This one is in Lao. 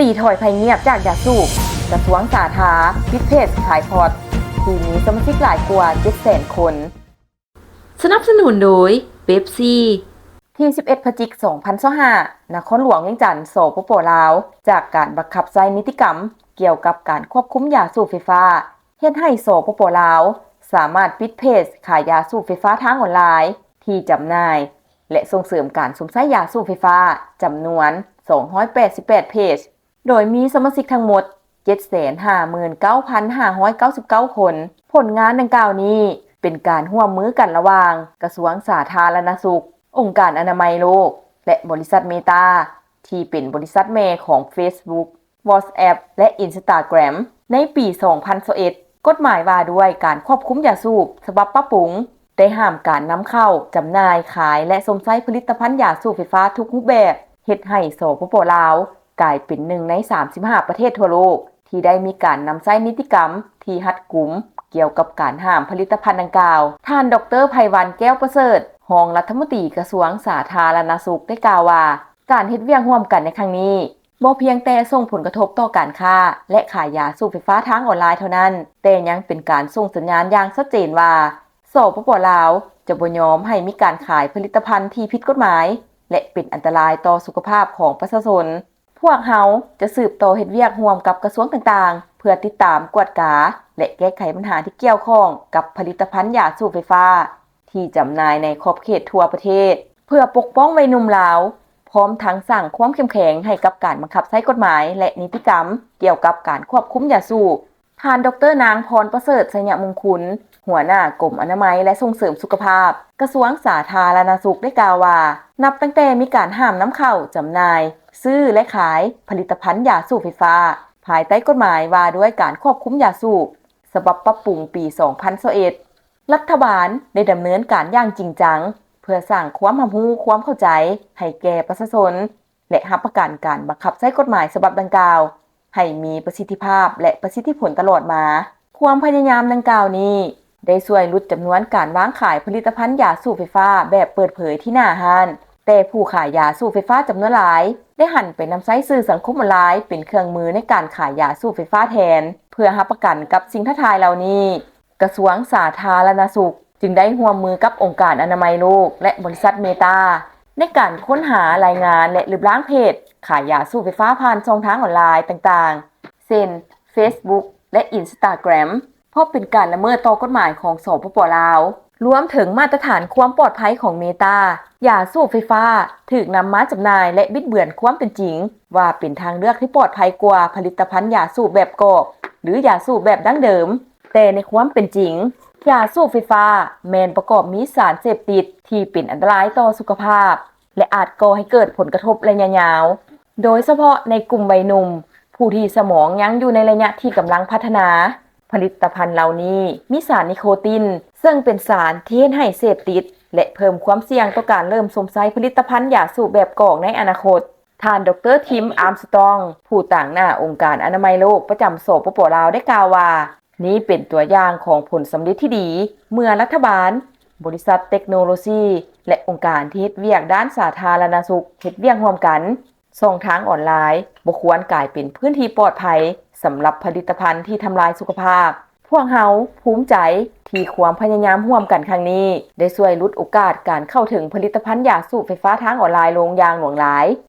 ຕີຖອຍໄພງຽບຈາກຢາສູບ, ກະຊວງສາທາ ປິດເພຈຂາຍພອດ ທີ່ມີສະມາຊິກຫຼາຍກວ່າເຈັດແສນຄົນ. ສະໜັບສະໜູນໂດຍ ເປັບຊີ. ທີສິບເອັດ ພະຈິກ ສອງພັນຊາວຫ້າ ນະຄອນຫຼວງວຽງຈັນ ສປປ ລາວ ຈາກການບັງຄັບໃຊ້ນິຕິກຳກ່ຽວກັບການຄວບຄຸມຢາສູບໄຟຟ້າ ເຮັດໃຫ້ ສປປ ລາວ ສາມາດປິດເພຈຂາຍຢາສູບໄຟຟ້າທາງອອນລາຍທີ່ຈຳໜ່າຍ ແລະ ສົ່ງເສີມການສຸມໃຊ້ຢາສູບໄຟຟ້າຈຳນວນສອງຮ້ອຍແປດສິບແປດເພຈ ໂດຍມີສະມາຊິກທັງໝົດເຈັດແສນຫ້າໝື່ນເກົ້າພັນຫ້າຮ້ອຍເກົ້າສິບເກົ້າຄົນ. ຜົນງານດັ່ງກ່າວນີ້ເປັນການຮ່ວມມືກັນລະຫວ່າງກະຊວງສາທາລະນະສຸກ, ອົງການອະນາໄມໂລກ ແລະ ບໍລິສັດເມຕາ ທີ່ເປັນບໍລິສັດແມ່ຂອງ Facebook, WhatsApp ແລະ Instagram. ໃນປີສອງພັນຊາວເອັດ ກົດໝາຍວ່າດ້ວຍການຄວບຄຸມຢາສູບ ສະບັບປັບປຸງ ໄດ້ຫ້າມການນຳເຂົ້າ, ຈຳໜ່າຍ, ຂາຍ ແລະ ຊົມໃຊ້ຜະລິດຕະພັນຢາສູບໄຟຟ້າທຸກຮູບແບບ, ເຮັດໃຫ້ ສປປ ລາວ ກາຍເປັນໜຶ່ງໃນສາມສິບຫ້າປະເທດທົ່ວໂລກ ທີ່ໄດ້ມີການນຳໃຊ້ນິຕິກຳທີ່ຮັດກຸມກ່ຽວກັບການຫ້າມຜະລິດຕະພັນດັ່ງກ່າວ. ທ່ານ ດອກເຕີ ໄພວັນ ແກ້ວປະເສີດ, ຮອງລັດຖະມົນຕີກະຊວງສາທາລະນະສຸກ ໄດ້ກ່າວວ່າ ການເຮັດວຽກຮ່ວມກັນໃນຄັ້ງນີ້ ບໍ່ພຽງແຕ່ສົ່ງຜົນກະທົບຕໍ່ການຄ້າ ແລະ ຂາຍຢາສູບໄຟຟ້າທາງອອນລາຍເທົ່ານັ້ນ, ແຕ່ຍັງເປັນການສົ່ງສັນຍານຢ່າງຊັດເຈນວ່າ ສປປ ລາວ ຈະບໍ່ຍອມໃຫ້ມີການຂາຍຜະລິດຕະພັນທີ່ຜິດກົດໝາຍ ແລະ ເປັນອັນຕະລາຍຕໍ່ສຸຂະພາບຂອງປະຊາຊົນ. ພວກເຮົາຈະສືບຕໍ່ເຮັດວຽກຮ່ວມກັບກະຊວງຕ່າງໆ ເພື່ອຕິດຕາມ, ກວດກາ ແລະ ແກ້ໄຂບັນຫາທີ່ກ່ຽວຂ້ອງກັບຜະລິດຕະພັນຢາສູບໄຟຟ້າ ທີ່ຈຳໜ່າຍໃນຂອບເຂດທົ່ວປະເທດ ເພື່ອປົກປ້ອງໄວໜຸ່ມລາວ, ພ້ອມທັງສ້າງຄວາມເຂັ້ມແຂງໃຫ້ກັບການບັງຄັບໃຊ້ກົດໝາຍ ແລະ ນິຕິກຳກ່ຽວກັບການຄວບຄຸມຢາສູບ. ທ່ານ ດອກເຕີ ນາງ ພອນປະເສີດ ໄຊຍະມຸງຄຸນ, ຫົວໜ້າກົມອະນາໄມ ແລະ ສົ່ງເສີມສຸຂະພາບ ກະຊວງສາທາລະນະສຸກ ໄດ້ກ່າວວ່າ ນັບຕັ້ງແຕ່ມີການຫ້າມນຳເຂົ້າ, ຈຳໜ່າຍ, ຊື້ ແລະ ຂາຍຜະລິດຕະພັນຢາສູບໄຟຟ້າ ພາຍໃຕ້ກົດໝາຍວ່າດ້ວຍການຄວບຄຸມຢາສູບ ສະບັບປັບປຸງປີສອງພັນຊາວເອັດ ລັດຖະບານໄດ້ດຳເນີນການຢ່າງຈິງຈັງ ເພື່ອສ້າງຄວາມຮັບຮູ້, ຄວາມເຂົ້າໃຈໃຫ້ແກ່ປະຊາຊົນ ແລະ ຮັບປະກັນການບັງຄັບໃຊ້ກົດໝາຍສະບັບດັ່ງກ່າວ ໃຫ້ມີປະສິດທິພາບ ແລະ ປະສິດທິຜົນຕະຫຼອດມາ. ຄວາມພະຍາຍາມດັ່ງກ່າວນີ້ ໄດ້ຊ່ວຍຫຼຸດຈຳນວນການວາງຂາຍຜະລິດຕະພັນຢາສູບໄຟຟ້າແບບເປີດເຜີຍທີ່ໜ້າຮ້ານ, ແຕ່ຜູ້ຂາຍຢາສູບໄຟຟ້າຈຳນວນຫຼາຍ ໄດ້ຫັນໄປນຳໃຊ້ສື່ສັງຄົມອອນລາຍເປັນເຄື່ອງມືໃນການຂາຍຢາສູບໄຟຟ້າແທນ. ເພື່ອຮັບປະກັນກັບສິ່ງທ້າທາຍເຫຼົ່ານີ້, ກະຊວງສາທາລະນະສຸກ ຈຶ່ງໄດ້ຮ່ວມມືກັບອົງການອະນາໄມໂລກ ແລະ ບໍລິສັດເມຕາ ໃນການຄົ້ນຫາ, ລາຍງານ ແລະ ລຶບລ້າງເພຈຂາຍຢາສູບໄຟຟ້າຜ່ານຊ່ອງທາງອອນລາຍຕ່າງໆ ເຊັ່ນ Facebook ແລະ Instagram ເພາະເປັນການລະເມີດຕໍ່ກົດໝາຍຂອງ ສປປ ລາວ, ລວມເຖິງມາດຕະຖານຄວາມປອດໄພຂອງເມຕາ. ຢາສູບໄຟຟ້າຖືກນຳມາຈຳໜ່າຍ ແລະ ບິດເບືອນຄວາມເປັນຈິງ ວ່າເປັນທາງເລືອກທີ່ປອດໄພກວ່າຜະລິດຕະພັນຢາສູບແບບກອກ ຫຼື ຢາສູບແບບດັ້ງເດີມ. ແຕ່ໃນຄວາມເປັນຈິງ, ຢາສູບໄຟຟ້າແມ່ນປະກອບມີສານເສບຕິດທີ່ເປັນອັນຕະລາຍຕໍ່ສຸຂະພາບ ແລະ ອາດກໍ່ໃຫ້ເກີດຜົນກະທົບໄລຍະຍາວ, ໂດຍສະເພາະໃນກຸ່ມໄວໜຸ່ມ, ຜູ້ທີ່ສະໝອງຍັງຢູ່ໃນໄລຍະທີ່ກຳລັງພັດທະນາ. ຜະລິດຕະພັນເຫຼົ່ານີ້ມີສານນິໂຄຕິນ, ເຊິ່ງເປັນສານທີ່ເຮັດໃຫ້ເສບຕິດ ແລະ ເພີ່ມຄວາມສ່ຽງຕໍ່ການເລີ່ມຊົມໃຊ້ຜະລິດຕະພັນຢາສູບແບບກອກໃນອະນາຄົດ. ທ່ານ ດອກເຕີ ທິມ ອາມສະຕອງ ຜູ້ຕາງໜ້າອົງການອະນາໄມໂລກປະຈຳ ສປປ ລາວ ໄດ້ກ່າວວ່າ, ນີ້ເປັນຕົວຢ່າງຂອງຜົນສຳເລັດທີ່ດີ ເມື່ອລັດຖະບານ, ບໍລິສັດເຕັກໂນໂລຊີ ແລະ ອົງການທີ່ເຮັດວຽກດ້ານສາທາລະນະສຸກເຮັດວຽກຮ່ວມກັນ. ຊ່ອງທາງອອນລາຍບໍ່ຄວນກາຍເປັນພື້ນທີ່ປອດໄພສຳລັບຜະລິດຕະພັນທີ່ທຳລາຍສຸຂະພາບ. ພວກເຮົາພູມໃຈທີ່ຄວາມພະຍາຍາມຮ່ວມກັນຄັ້ງນີ້ ໄດ້ຊ່ວຍຫຼຸດໂອກາດການເຂົ້າເຖິງຜະລິດຕະພັນຢາສູບໄຟຟ້າທາງອອນລາຍລົງຢ່າງຫຼວງຫຼາຍ.